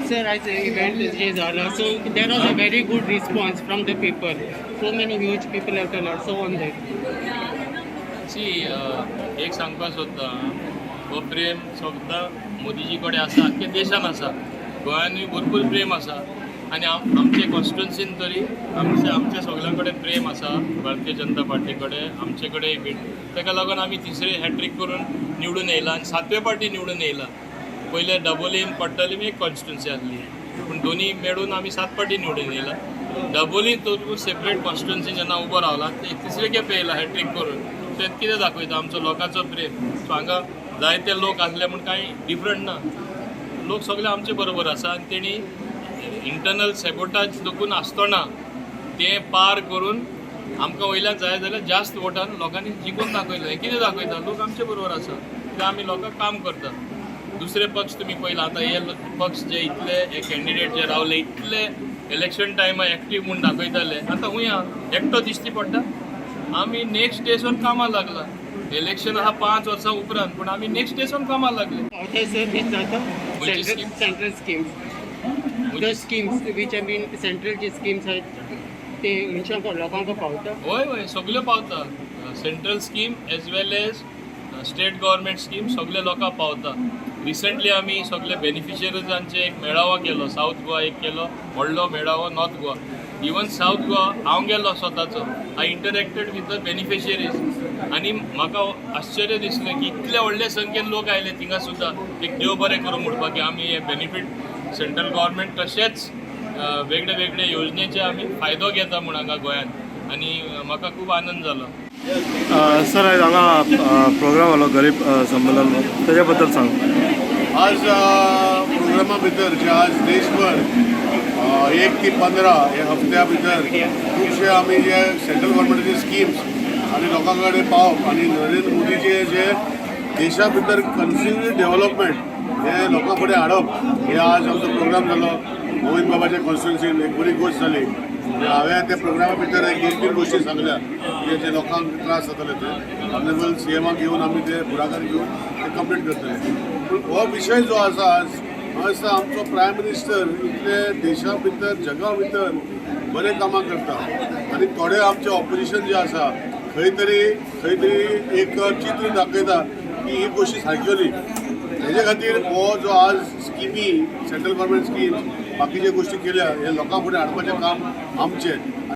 Sir, आयज event जे जाला, so there was a very good response from the people. So many huge people have turn out, so on that. See, एक सांगपाक सोदता, हो प्रेम सगळो मोदीजी कडेन आसा, आख्ख्या देशान आसा. गोंयानूय भरपूर प्रेम आसा आनी आमचे कॉन्स्टिट्युन्सीन तरी आमचे सगळ्यां कडेन प्रेम आसा भारतीय जनता पार्टी कडेन, आमचे कडेन बी. ताका लागून आमी तिसरे हॅट्रीक करून निवडून येयला आनी सातवे पाटी निवडून येयला. पयले डबोलीन पडटली एक कॉन्स्टिट्युन्सी आसली, पूण दोनी मेळून आमी सात पाटी निवडून येयला. डबोली तो सेपरेट कॉन्स्टिट्युन्सी जेन्ना उबो रावला, ते तिसरे खेप येयला हॅट्रीक करून. ते कितें दाखयता? आमचो लोकांचो प्रेम. सो हांगा जायते लोक आसले म्हूण कांय डिफरंट ना. लोक सगळे आमचे बरोबर आसा आनी तेणी इंटरनल सेबोटाज देखून आसतना तें पार करून आमकां वयल्यान जाय जाल्यार जास्त वोटान लोकांनी जिखून दाखयलें. हें कितें दाखयता? लोक आमचे बरोबर आसा, ते आमी लोकांक काम करता. दुसरे पक्ष तुमी पळयला, आतां हे पक्ष जे इतले हे कॅन्डिडेट जे रावले, इतले इलेक्शन टायमार एक्टीव म्हूण दाखयताले, आतां खंय आहा? एकटो दिश्टी पडटा. आमी नेक्स्ट डे सून कामाक लागला. इलेक्शन आहा 5 वर्सां उपरांत, पूण आमी नेक्स्ट डे सून कामाक लागले. पावता सर, हेच जाता? खंयची scheme? Central schemes, the schemes which I mean, central J schemes आहेत ते मनशांक, लोकांक पावता? हय, सगल्यो पावता. Central scheme as well as state government scheme सगळे लोकांक पावता. रिसंटली आमी सगळे बेनिफिशरीजांचे एक मेळावो केलो. सावथ गोवा एक केलो व्हडलो मेळावो, north Goa, even south Goa हांव गेलो स्वताचो. I interacted with the beneficiaries आनी म्हाका आश्चर्य दिसलें की इतले व्हडले संख्येन लोक आयले थिंगा सुद्दां, एक देव बरें करूं म्हणपाक की आमी हे बेनिफीट सेंट्रल गव्हर्मेंट तशेंच वेगळे वेगळे योजनेचे आमी फायदो घेता म्हूण हांगा गोंयांत आनी म्हाका खूब आनंद जालो. सर, आयज हांगा प्रोग्राम जालो गरीब संमेलन, तेज्या बद्दल सांग. आज प्रोग्रामा भितर जे आज देशभर 1 ते 15 हे हफ्त्या भितर खुबशे आमी जे सेंट्रल गव्हर्मेंटाचे स्किम्स आनी लोकां कडेन पावप आनी नरेंद्र मोदीचे जे देशा भितर कन्सिव्ह डेव्हलपमेंट हे लोकां फुडें हाडप, हे आज आमचो प्रोग्राम जालो. गोविंद बाबाच्या कॉन्स्टिट्युन्सीन एक बरी गोश्ट जाली. म्हणजे हांवें त्या प्रोग्रामा भितर एक दोन तीन गोश्टी सांगल्या की जे लोकांक त्रास जाताले ते ऑनरेबल सी एमाक घेवन आमी ते फुडाकार घेवन ते कंप्लीट करतले. पूण हो विशय जो आसा आज, म्हाका दिसता आमचो प्रायम मिनिस्टर इतले देशा भितर, जगा भितर बरें कामां करता आनी थोडे आमचे ऑपोजिशन जे आसा, खंय तरी खंय तरी एक चित्र दाखयता की ही गोश्टी सारक्यो न्ही. तेजे खातीर हो जो आज स्किमी, सेंट्रल गव्हर्मेंट स्किम्स, बाकीचे गोश्टी केल्या, हे लोकां फुडें हाडपाचें काम आमचें.